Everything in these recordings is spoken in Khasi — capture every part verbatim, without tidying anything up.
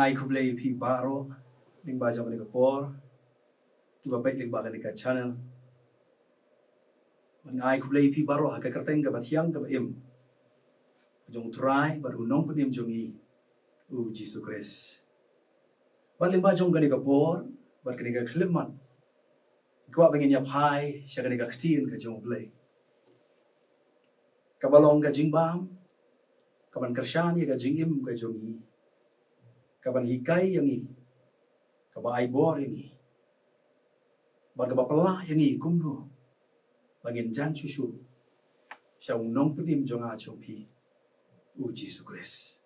Ai khublei ïa phi baroh lyngba jong kane ka por, kiba peit lyngba kane ka channel. Bad ai khublei ïa phi baroh ha ka kyrteng kaba thiang kaba im jong U Trai bad U Nongpynim jong ngi, U Jisu Khrist. Bad lyngba jong kane ka por bad kane ka khyllipmat, nga kwah ba ngin ïa phai sha kane ka ktien ka jong U Blei, kaba long ka jingbam, kaban kyrshan ïa ka jingim ka jong ngi, kaban hikai ïa ngi, kaba ai bor ïa ngi, bad kaba pynlah ïa ngi kumno ba ngin jan shuh shuh sha U Nongpynim jong nga jong phi, U Jisu Khrist.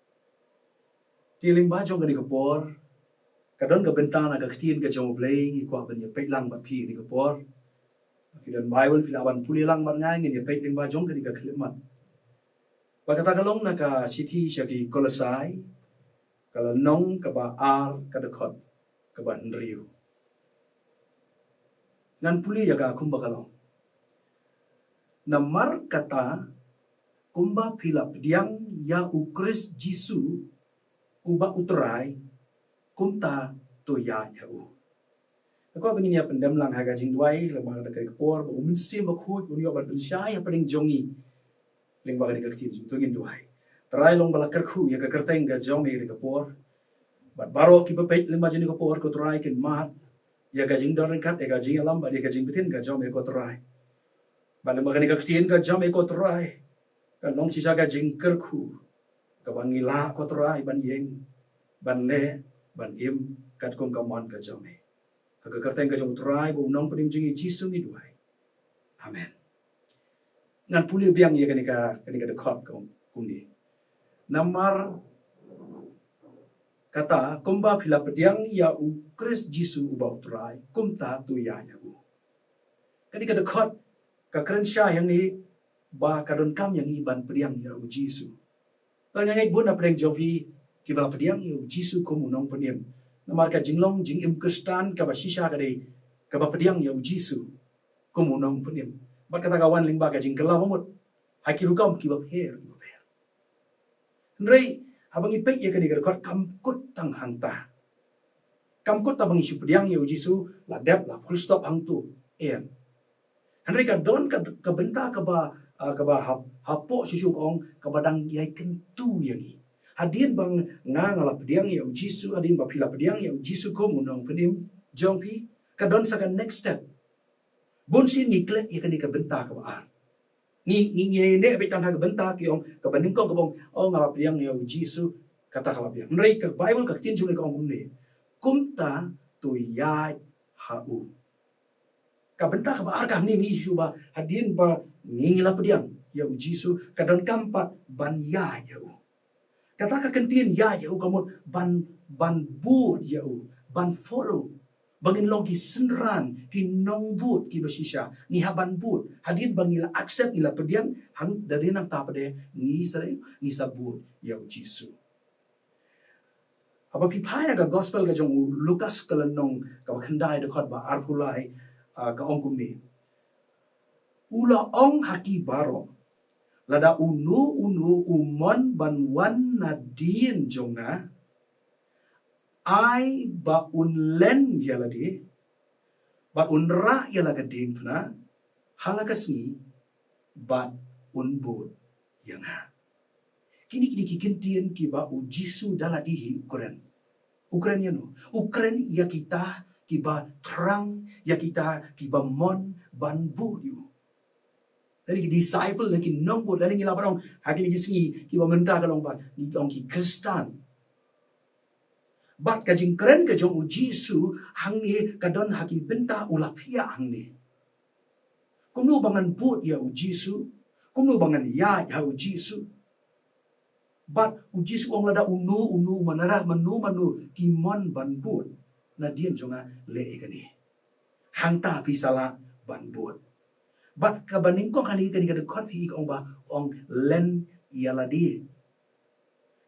Te lyngba jong kane ka por, ka don ka bynta na ka ktien ka jong U Blei ngi kwah ban ïa peit lang bad phi kane ka por. Phi don Baibl, phi lah ban pule lang bad nga, ngin ïa peit lyngba jong kane ka khyllipmat. Bad kata ka long na ka shithi sha ki Kolosai, ka lynnong kaba ar, ka dkhot kaba hynriew. Ngan pule ïa ka kumba ka long. Namar kata, kumba phi la pdiang ïa U Khrist Jisu uba U Trai, kumta to ïaid ha u. Nga kwah ba ngin ïa pyndem lang ha ka jingduwai lyngba kane ka por, ba U Mynsiem Bakhuid un ïoh ban pynshai hapdeng jong ngi lyngba kane ka ktien jong u. To ngin duwai. Trai, long ba la kyrkhu ïa ka kyrteng ka jong me ha kane ka por. Bad baroh kiba peit lyngba jong kane ka por, ko Trai, kin mad ïa ka jingdon ryngkat, ïa ka jingïalam bad ïa ka jingbtin ka jong me, ko Trai. Bad lyngba kane ka ktien ka jong me, ko Trai, kan long shisha ka jingkyrkhu kaba ngi lah, ko Trai, ban ïeng, ban leh, ban im katkum ka mon ka jong me. Ha ka kyrteng ka jong U Trai bad U Nongpynim jong ngi Jisu ngi duwai. Amen. Ngan pule biang ïa kane ka, kane ka dkhot ka ong kumne. Namar kata, kumba phi la pdiang ïa U Khrist Jisu uba U Trai, kumta to ïaid ha u. Kane ka dkhot ka kren shai hangne ba ka donkam ïa ngi ban pdiang ïa U Jisu. Bad nga ngeit bun na pdeng jong phi kiba la pdiang ïa U Jisu kum U Nongpynim. Namar ka jinglong jingim Khristan kaba shisha ka dei kaba pdiang ïa U Jisu kum U Nongpynim. Bad kata ka wan lyngba ka jingkylla bamut ha ki rukom kiba pher kiba pher. Hynrei haba ngi peit ïa kane ka dkhot, kam kut tang hangta. Kam kut tang ba ngi shu pdiang ïa U Jisu, la dep, la full stop hangto. Em. Hynrei ka don ka, ka bynta kaba, ah, kaba hap, hapoh shuh shuh, ka ong, kaba dang ïai kyntu ïa ngi. Hadien ba nga, nga la pdiang ïa U Jisu, hadien ba phi la pdiang ïa U Jisu kum U Nongpynim jong phi, ka don sa ka next step. Bun sien ngi klet ïa kane ka bynta kaba ar. Ngi, ngi, ngi ïaineh beit tang ha ka bynta ki ong, kaba nyngkong kaba ong, oh, nga la pdiang ïa U Jisu, kata ka la biang. Hynrei ka Baibl ka ktien jong U Blei ka ong kumne. Kumta to ïaid ha u. Ka bynta kaba ar ka hangne ngi shu ba, hadien ba ngi, ngi la pdiang ïa U Jisu, ka donkam pat ban ïaid ha u. Kata ka kyntien ïaid ha u ka mut ban, ban bud ïa u, ban follow. Ba ngin long ki synran, ki nongbud kiba shisha. Ngi hap ban bud. Hadien ba ngi la accept, ngi la pdiang, hang, da dei nangta pat de ngi sa, ngi sa bud ïa U Jisu. Haba phi phai na ka gospel ka jong u Lukas ka lynnong kaba khyndai dkhot ba arphew lai, ah, ka ong kumne. U la ong ha ki baroh, lada uno uno u mon ban wan nadien jong nga, ai ba un len ïa lade, bad un rah ïa la ka diengphna ha la ka sngi, bad un bud ïa nga. Kine, kine ki kyntien kiba U Jisu da lade hi u kren. U kren ïa no? U kren ïa kita kiba thrang, ïa kita kiba mon ban bud ïa u. Lane ki disciple, lane ki nongbud, lane ngi lah ban ong ha kine ki sngi kiba mynta ka long ba ngi ong ki Khristan. Bad ka jingkren ka jong U Jisu hangne ka don ha ki bynta u la phiah hangne. Kumno ba ngan bud ïa U Jisu? Kumno ba ngan ïaid ha U Jisu? Bad U Jisu u ong lada uno uno, mano mano, mano mano ki mon ban bud nadien jong nga, leh ïa kane. Hangta phi sa lah ban bud. Bad kaba nyngkong hangne kane ka dkhot phi i ka ong ba, ong len ïa lade.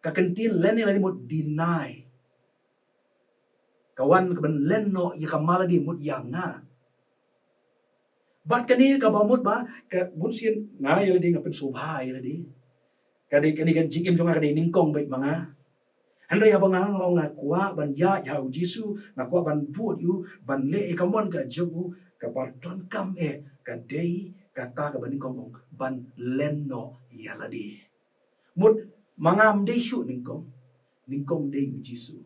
Ka kyntien len ïa lade mut deny. Ka wan ka ban len noh ïa ka ma lade mut ïa nga. Bad kane kaba mut ba, ka bun sien nga ïa lade nga pynsngewbha ïa lade. Ka dei kane ka jingim jong nga ka dei nyngkong beit ma nga. Hynrei haba nga ong nga kwah ban ïaid ha u Jisu, nga kwah ban bud ïa u, ban leh ïa ka mon ka jong u, kaba donkam eh ka dei kata kaba nyngkong ong ban len noh ïa lade. Mut ma nga ym dei shuh nyngkong, nyngkong dei u Jisu.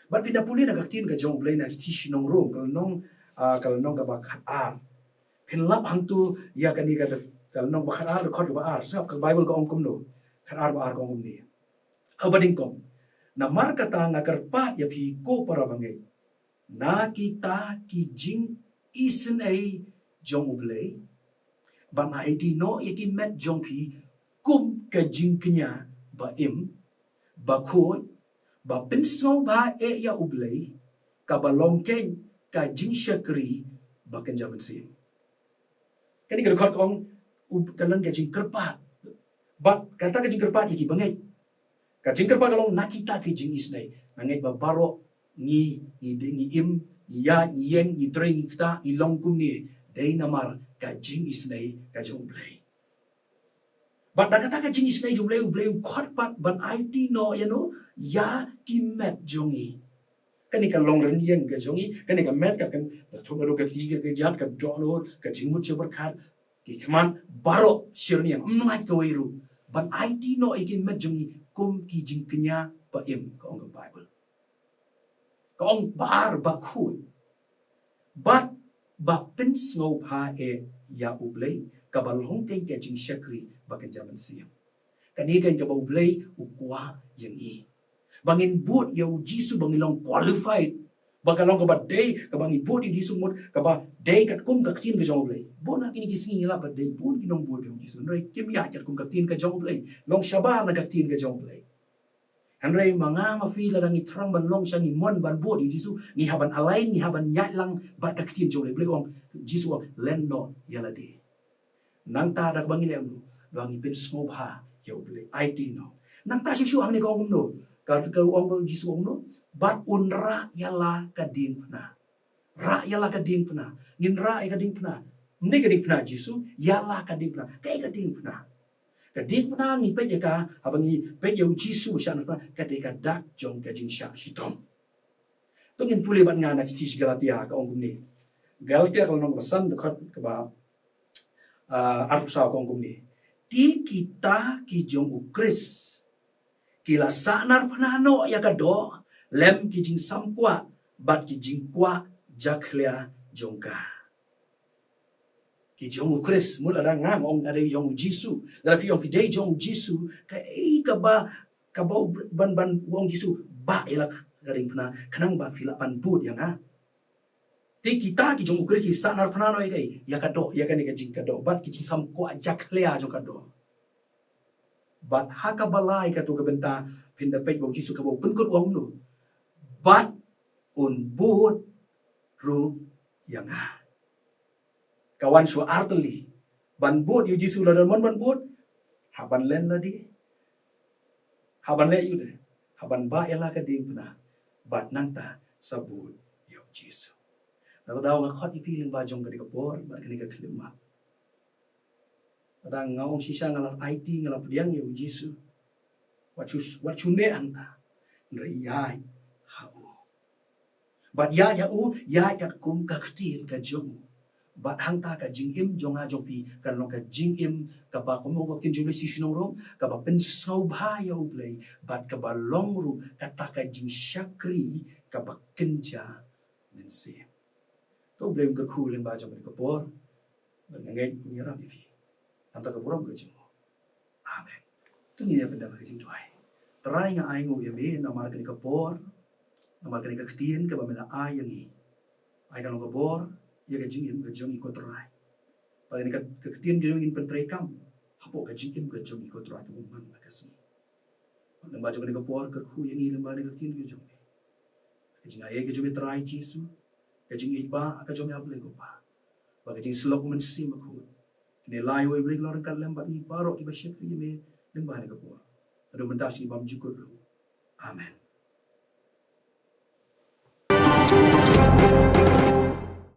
Bad phin da pule na ka ktien ka jong u Blei na ki shnong Rom, ka lynnong, ah, ka lynnong kaba khatar. Phin lap hangtu ïa kane ka, ka lynnong ba khatar, dkhot kaba ar. Sngap ka Baibl ka ong kumno. Khatar ba ar ka ong kumne. Haba nyngkong, namar kata nga kyrpad ïa phi ko para bangeit, na kita ki jingisynei jong u Blei, ban aiti noh ïa ki met jong phi kum ka jingkñia ba im, ba khuid, ba pynsngewbha eh ïa u Blei, kaba long keiñ ka jingshakri ba kynja mynsiem. Kane ka dkhot ka ong, u, ka long ka jingkyrpad. Bad kata ka jingkyrpad ïa ki bangeit. Ka jingkyrpad ka long na kita ki jingisynei. Nga ngeit ba baroh ngi, ngi, ngi im, ngi ïaid, ngi ïeng, ngi trei, ngi ktah, ngi long kumne. Dei namar ka jingisynei ka jong u Blei. Bad da kata ka jingisynei jong u Blei, u Blei u khot pat ban aiti noh ïa no, ïa ki met jong ngi. Kane ka long rynïeng ka jong ngi, kane ka met ka kan, ka thung ka dok ka ti ka kjat ka dohnud, ka jingmut jingpyrkhat, ki khmat baroh shi rynïeng, ym lait kawei ruh. Ban aiti noh ïa ki met jong ngi kum ki jingkñia ba im, ka ong ka Baibl. Ka ong ba ar ba khuid. Bad ba pynsngewbha eh ïa u Blei, kaba long keiñ ka jingshakri ba kynja mynsiem. Kane keiñ kaba u Blei u kwah ïa ngi. Ba ngin bud ïa u Jisu ba ngin long qualified. Ba ka long kaba dei, kaba ngin bud ïa u Jisu mut, kaba dei katkum ka ktien ka jong u Blei. Bun ha kine ki sngi ngi lap ba dei bun ki nongbud jong u Jisu. Hynrei kim ïaid katkum ka ktien ka jong u Blei. Long shabar na ka ktien ka jong u Blei. Hynrei ma nga ma phi lada ngi thrang ban long sha ngi mon ban bud ïa u Jisu, ngi hap ban align, ngi hap ban ïaid lang bad ka ktien jong u Blei. U Blei u ong, Jisu u ong, len noh ïa lade. Nangta da kaba ngi leh kumno, da ngi pynsngewbha ïa u Blei, aiti noh. Nangta shuh shuh hangne ka ong kumno, ka, ka ong Jisu ong kumno, bad un rah ïa la ka diengphna. Rah ïa la ka diengphna. Ngin rah ïa ka diengphna. Ym dei ka diengphna Jisu, ïa la ka diengphna. Kaei ka diengphna? Ka diengphna ngi peit ïa ka, haba ngi peit ïa u Jisu ba shah narphna, ka dei ka dak jong ka jingshah shitom. To ngin pule bad nga na ka shithi Galatia ka ong kumne. Galatia ka lynnong kaba san dkhot kaba, ah, arphew saw ka ong kumne. Te kita ki jong u Khrist ki la sahnarphna noh ïa ka doh lem ki jingsam kwah bad ki jingkwah jakhlia jong ka. Ki jong u Khrist, mut lada nga ong nga dei jong u Jisu, lada phi ong phi dei jong u Jisu, kaei kaba, kaba u ban, ban u ong Jisu, bah ïa la ka diengphna, khnang ba phi lah ban bud ïa nga. Te kita ki jong u Khrist ki sahnarphna noh ïa kaei, ïa ka doh, ïa kane ka jing ka doh, bad ki jingsam kwah jakhlia jong ka doh. Bad ha kaba lai katto ka bynta phin da peit ba u Jisu kaba u pynkut u ong kumno. Bad un bud ruh ïa nga. Ka wan shuwa artylli. Ban bud ïa u Jisu lada mon ban bud. Hap ban len lade. Hap ban leh ïa u de. Hap ban bah ïa la ka diengphna. Bad nangta sa bud ïa u Jisu. Nangta daw nga khot ïa phi lyngba jong kane ka por, bad kane ka khyllipmat. Lada nga ong shisha nga la aiti, nga la pdiang ïa u Jisu. Wat shu, wat shu neh hangta. Hynrei ïaid ha u. Bad ïaid ha u, ïaid katkum ka ktien ka jong u. Bad hangta ka jingim jong nga jong phi, kan long ka jingim, kaba kumno ka ktien jong u Blei sha ki shnong Rom, kaba pynsngewbha ïa u Blei, bad kaba long ruh, kata ka jingshakri, kaba kynja mynsiem. To u Blei un kyrkhu lyngba jong kane ka por. Bad nga ngeit un ïarap ïa phi. Nangta ka burom ka jong u. Amen. To ngin ïa pyndem ha ka jingduwai. Trai nga ainguh ïa me namar kane ka por. Namar kane ka ktien kaba me la ai ïa ngi. Ai ka long ka bor ïa ka jingim ka jong ngi ko Trai. Bad kane ka, ka ktien ka jong ngi ngin pyntreikam hapoh ka jingim ka jong ngi ko Trai kaba man la ka sngi. Bad lyngba jong kane ka por kyrkhu ïa ngi lyngba kane ka ktien ka jong me. Ka jingai ka jong me Trai Jisu, ka jingïeit ba ka jong me ha Blei ko Pa, bad ka jingsyllok u Mynsiem Bakhuid. Kine lai ïa u Blei ka long ryngkat lem bad ngi baroh kiba shakri ïa me lyngba kane ka por. Haduh mynta sha ki bymjukut ruh. Amen.